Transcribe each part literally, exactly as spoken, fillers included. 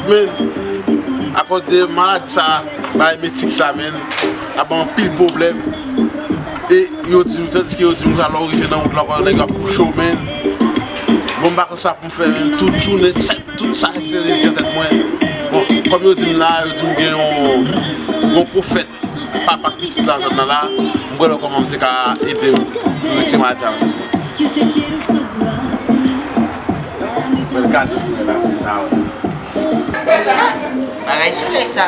Men, akoz de maladi sa, bay metik sa, men, ap ban anpil pwoblèm. E yo di m, tandiske yo di m sa, lè w rive nan wout la, w nèg ap kouche w, men. Bon, m pa konn sa pou m fè, men. Tout jounen, sèt, tout sa, se nan tèt mwen. Bon, kòm yo di m la, yo di m gen yon, yon pwofèt. Papa ak pitit la zòn nan la, m kwè lè kòman m te ka ede yo, yo retire maladi a nan zòn nan. Mwen gade pou mwen la, se la, wi. Sa, bagay solèy sa.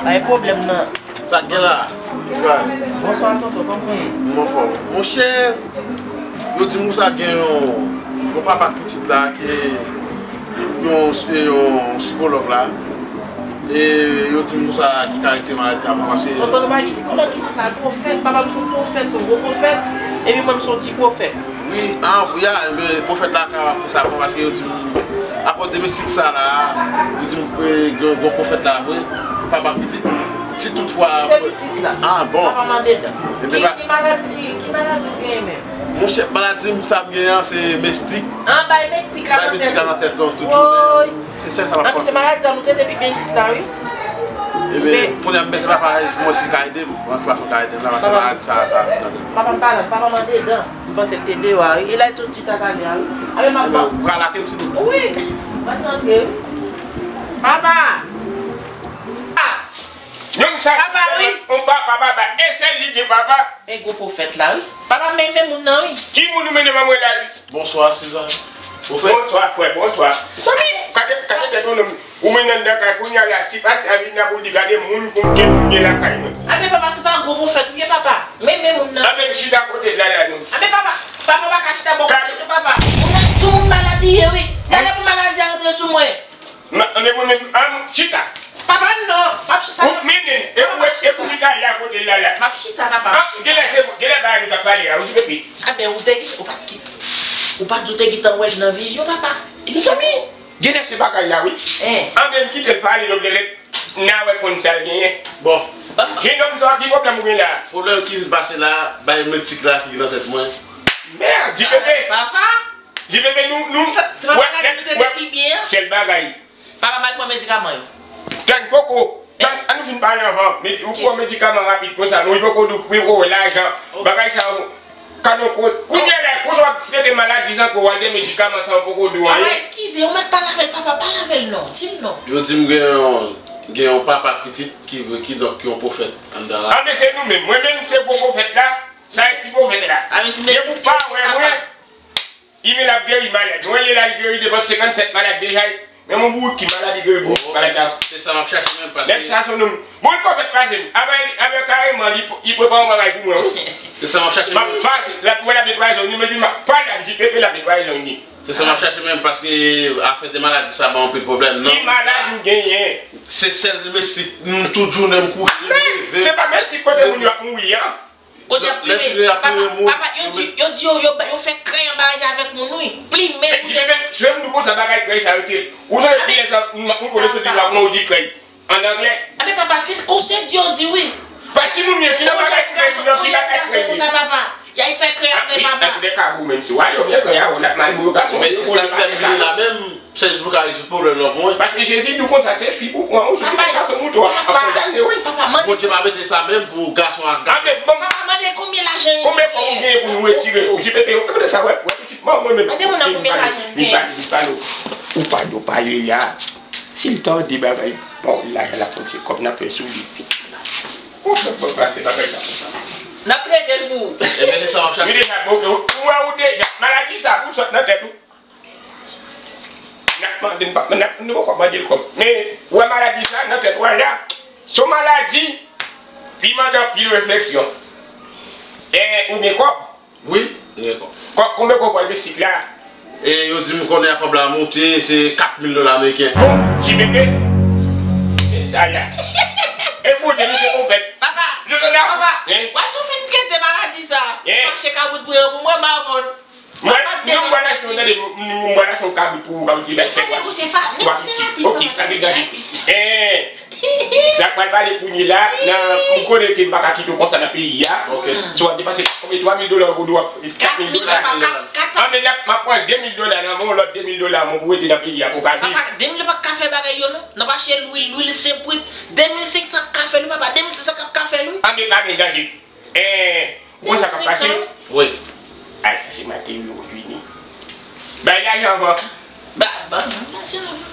Pa gen pwoblèm nan. Sa k gen la? Ti bagay. Bonswa, tonton, kòman w ye? M anfòm. Monchè, yo di m konsa gen yon, yon papa ak pitit la ki yon, yon sikològ la. E yo di m konsa ki ka retire maladi a, paske. Tonton, nou pa gen sikològ isit la, pwofèt, papa m se yon pwofèt, se yon gwo pwofèt, epi mwen m se yon ti pwofèt. Wi, a, wi, a, enben, pwofèt la ka fè sa pou mwen, paske yo di m, akoz de mesik sa la, yo di m, e, gwo, gwo pwofèt la vre, papa pitit. Si toutfwa. Se pitit la. A, bon. Papa m andedan. Enben, ki, ki maladi, ki, ki maladi w genyen menm? Monchè, maladi m sa m genyen an, se mestik. An, bay mestik la nan tèt ou. Bay mestik la nan tèt, tout jounen. Woy. Se sèl sa m ap panse. Anpil se maladi sa nou trete pi byen isit la, wi. Ebyen, kounye a m bezwen papa, mwen si l ka ede m, mwen fason l ka ede m la, paske maladi sa a ka vin nan tèt mwen. Papa m pa la, papa m andedan. M panse l te deyò a, wi. E la, l sot chita talè a, wi. Ebyen, m ap. Ebyen, ou ka lage m, silvouplè. Wi, mwen rantre, wi. Papa! Nonm sa, papa, wi. On papa, papa, e sèl li gen papa. Men gwo pwofèt la, wi. Papa, men, men moun nan, wi. Ki moun ou mennen ban mwen la, wi? Bonswa, Sizàn. Bonswa, frè, bonswa. Zanmi! Gade, gade tèt ou, nonm. Ou mennen anndan kay, kounye a la, si pastè a vin la pou l di, gade moun, konbyen moun gen lakay mwen. A, men papa, se pa gwo pwofèt ou ye, papa. Men, men moun nan. A, men chita kote l la, la, non. A, men papa, papa pa ka chita bò kote l, non, papa. Moun nan, tout moun malad li ye, wi. Talè pou maladi a rantre sou mwen. Mwen menm, an, chita. Papa, non, m ap chita. Ou mennen, e pou, e pou chita la kote l la la. M ap chita, papa. An, genlè se, genlè bagay nou t ap pale a, ou ti pepe. A, men ou te gen, ou pa t gen, ou pa t di w te gentan wè l nan vizyon, papa. Mezanmi, genlè se bagay la, wi. An, men kite l pale, non, genlè n a wè konn sa l genyen. Bon. Jennonm sa, ki pwoblèm ou gen la? Pwoblèm ki pase la, bay metik la ki nan tèt mwen. Mèd, di pepe. Papa. Di pepe, nou, nou. Sa, se pa bagay ki te pi byen an? Sèl bagay. Papa m al pran medikaman yo. Tann poko. Tann, an nou fin pale anvan. Medi-, ou pran medikaman rapid konsa. Nou poko di w, poko wè lajan. Bagay sa yo. Kado kote. Kounye a la, konsa w ap trete maladi sa ankò, w al de medikaman sa yo poko di w anyen. Papa, eskize, ou mèt pale avè l, papa, pale avè l non. Di l non. Yo di m gen yon, gen yon papa pitit ki, kidonk, ki yon pwofèt anndan la. Anben, se nou menm. Mwen menm, se gwo pwofèt la. Sa e ti pwofèt la. Depi w pa wè mwen, li menm l ap geri malad. Mwen li la, li geri devan senkannsèt malad deja. Men yon bourik ki malad, li geri bourik malad sa. Se sa m ap chache menm, paske nèg sa se yon nonm. Bon, li pwofèt pase m. Avè, avè kareman, li, li prepare yon bagay pou mwen, wi. Se sa m ap chache menm. M ap pase, l ap, mwen l ap netwaye zòn li, men li m ap pale, l ap di pepe, l ap netwaye zòn li. Se sa m ap chache menm, paske afè de maladi sa ban anpil pwoblèm, non? Ki maladi ou genyen? Se sèl mesik, m, tout jounen m kouche, m leve. Se pa mesik kote moun yo ap mouri an. Kote y ap plimen. Papa, papa, yo di, yo di yo, yo, yo fè krèy anba raje avèk moun, wi. Plimen pou te. Di m di w konsa, bagay krèy sa yo tire. Ou sonje kilè sa, m, m konnen soti la, konnen w di krèy. An anglè. Anben papa, se, ou se di yo di wi. Pa timoun yo ki nan bagay krèy, nan ki bagay krèy. Konsa papa. Y al fè krèy avè papa. Nan tout de ka, ou menm si w ale, w fè krèy a, w ap mal mouye gason. Men se sa k fè m vini la menm. Sèl pou ka rezoud pwoblèm nan pou mwen. Paske Jezi di w konsa, se fi pou pran, ou se gason mouton an, ap kondane, wi. Papa, mande. Bondye pa mete sa menm pou gason ak gason. Anben, bon. Papa, mande konbyen lajan yo genyen. Konbyen kòb ou genyen pou nou retire? J P P, ou konnen sa, wè, wè, pitit mwen, mwen menm. Mande moun nan konbyen lajan yo genyen. Vin pale, vin pale. Ou pa dwe pale la. Si l tande bagay pa w la, l ap pran se kòb nan pwen sou li vit la. Ou fè bon pase bagay sa konsa. N ap trete l pou ou. Ebyen, se sa w ap chache. Wi, deja, bon, ou, ou wè ou deja, maladi sa pou sot nan tèt ou. N ap mande, n p ap, n ap, nou poko mande l kòb. Men, ou wè maladi sa nan tèt ou a la, se yon maladi, li mande anpil refleksyon. E, ou gen kòb? Wi, m gen kòb. Kò-, konbyen kòb w al mesik la? E, yo di m kounye a kòb la monte, se kat mil dola ameriken. Bon, J P P. E sa la. E Bondye, nou se pwofèt. Papa, papa, w ap soufri trete maladi sa. Mache kabrit pou yo pou mwen, m pa konn. Mwen, nou, mwen achte yon, tande, nou, mwen achte yon kabrit pou ou, kabrit ki bay fèt. Tande, ou se fa-, nou se rapid, papa, nou se rapid. Ok, tande, tande. E, Sa k pral pale kounye la, nan, m konnen ke m pa ka kite w konsa nan peyi a. Ok. Si w ap depanse, konbyen, twa mil dola ou dwe w ap, kat mil dola. Kat mil, papa, kat, kat, papa. An, men n ap, m ap pran de mil dola nan men w, lòt de mil dola mwen pou rete nan peyi a, pou w ka viv. Papa, de mil pa ka fè bagay yo, non. N ap achte lwil, lwil senprit. De mil senk san ka fè l, wi, papa. De mil senk san k ap ka fè l, wi. An, men pa gen danje. Eh, ou konn sa k ap pase? Wi. Al chache Mateo Vini. Bay lajan avan. Ba, ba, ban m lajan avan.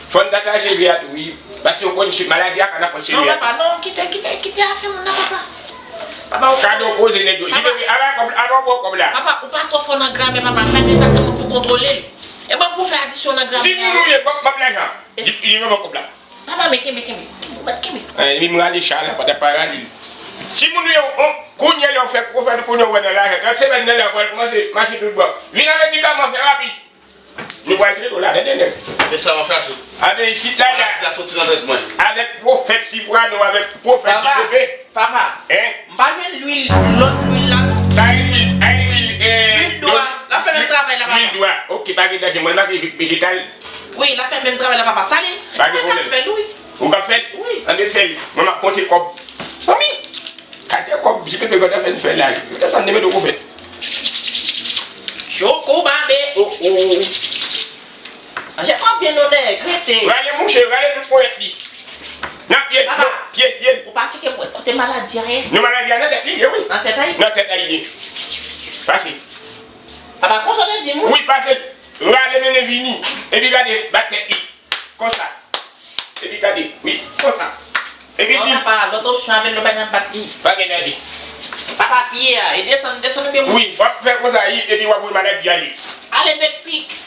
Fò n ta chache vi a tou, wi. Paske ou konn che-, maladi a ka nan pòch cheve a. Non, papa, non, kite, kite, kite afè moun nan, papa. Papa, ou kado koze nèg yo. Papa. Jipe, aba kòb, aba ou pran kòb la. Papa, ou pa twò fò nan gramè, papa. Mete sa sèlman pou kontwole l. E ban pou fè adisyon nan gramè a. Timoun ou ye, ban, ban m lajan. Jipe, jipe, ban kòb la. Papa, men kenbe, kenbe. Ou pa t kenbe. Eh, li m rale cha la, pa ta pa rale l. Timoun yo, on, kounye lè w fè pwofèt, kounye w wè nan lajan. Trant semèn nan la, w pral kòmanse mache tout bò. Vin avèk medikaman, fè rapid. Nou pral trete w la, tande nèg. E sa w ap chache? Anben, isit la, la. Maladi a soti nan tèt mwen. Avèk pwofèt Sipwano, avèk pwofèt J P P. Papa, papa. Hein? M pa jwenn lwil, lòt lwil la, non. Sa e lwil, a e lwil, eh, lwil dwa. L ap fè menm travay la, papa. Lwil dwa. Ok, pa gen danje. Mwen, m ap viv vejetal. Wi, l ap fè menm travay la, papa. Sa li, pa gen pwoblèm. Mwen ka fè l, wi. Ou ka fè l? Wi. Anben, fè l. Mwen, m ap konte kòb. Zanmi, kate kòb, J P P gòdè fè n fè la. Ou desann, li mete w kou fè. Choco Babe, oh, oh. Anje kòb byen onè, grete. Rale mouche, rale tout ponyèt li. Nan pye, papa, non, pye, pye. Ou pa tcheke mwen, kote maladi a ye? Non, maladi a nan tèt li ye, wi. Nan tèt a ye? Nan tèt a ye. Pase. Papa, konsa w te di m, wi. Wi, pase. Rale mennen vini. Epi gade, bat tèt li. Konsa. Epi gade, wi, konsa. Epi di. Non, papa, lòt opsyon avè l, nou pa nan bat li. Pa gen danje. Papa, pye a, e desann, desann byen. Wi, w ap fè konsa, wi, epi w ap voye maladi ale. Ale Meksik.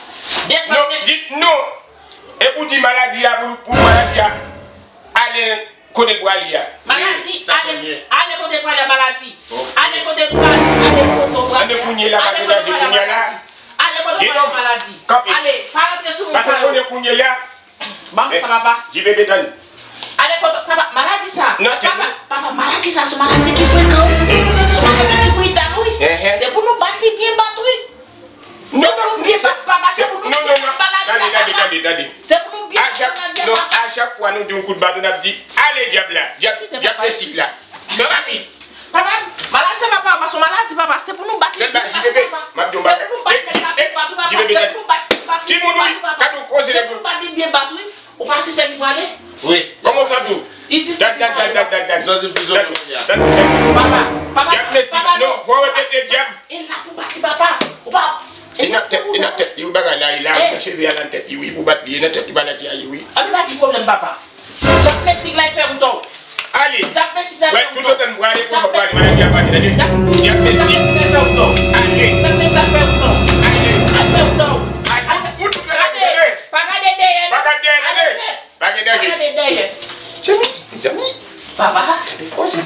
Desann Meksik. Non, di, non. E pou di maladi a, pou, pou maladi a, ale kote l prale a. Maladi, ale, ale kote l prale a, maladi. Ok. Ale kote l prale, ale kote l prale a. Anben kounye la, pa gen danje kounye la. Ale kote l prale a, maladi. Kanpe. Ale, pa rantre sou moun sa yo. Pase konnen kounye la. Ban m sa, papa. J P P tann. Ale kote, papa, maladi sa. Papa, papa, maladi sa, se maladi ki frekan. Se maladi ki brital, wi. Se pou nou bat li byen bat, wi. Se pou nou byen bat, papa, se pou nou byen bat maladi a, papa. Tande, tande, tande, tande. Se pou nou byen bat maladi a, papa. A chak fwa nou di yon kout baton, n ap di, ale dyab la, dyab, dyab Meksik la. Fè rapid. Papa, maladi sa, papa, pa se yon maladi, papa, se pou nou bat li byen bat, papa. Se pou nou bat nèg la byen bat, papa, se pou nou bat li byen bat, papa. Timoun, wi, gade yon koze nèg yo. Se pou nou bat li byen bat, wi. Ou pa sispèk li prale? Wi. Kòman w santi w? Li sispèk li prale. Dat, dat, dat, dat, dat. M santi m pi zonbi kounye a. Dat, dat. Papa, papa, papa. Non, fò w repete dyab. E la pou bat li, papa. Ou pa. E nan tèt, e nan tèt li, wi, bagay la, e la, cheve a nan tèt li, wi, pou bat li, e nan tèt li, maladi a ye, wi. Ann pa gen pwoblèm, papa. Dyab Meksik la, e fè wout ou. Ale. Dyab Meksik la, fè wout ou. Tout otan m prale, konsa w prale, maladi a prale, tande. Dyab Meksik. Dyab Meksik la, fè wout ou. Ale. Dyab Meksik la, fè wout ou. Ale. Al fè wout ou. Ale. Ou tout la, pa gade dèyè. Pa gade dèyè, tande. Pa gen danje. Gade dèyè. Tchemi, zanmi. Papa. Gade koze.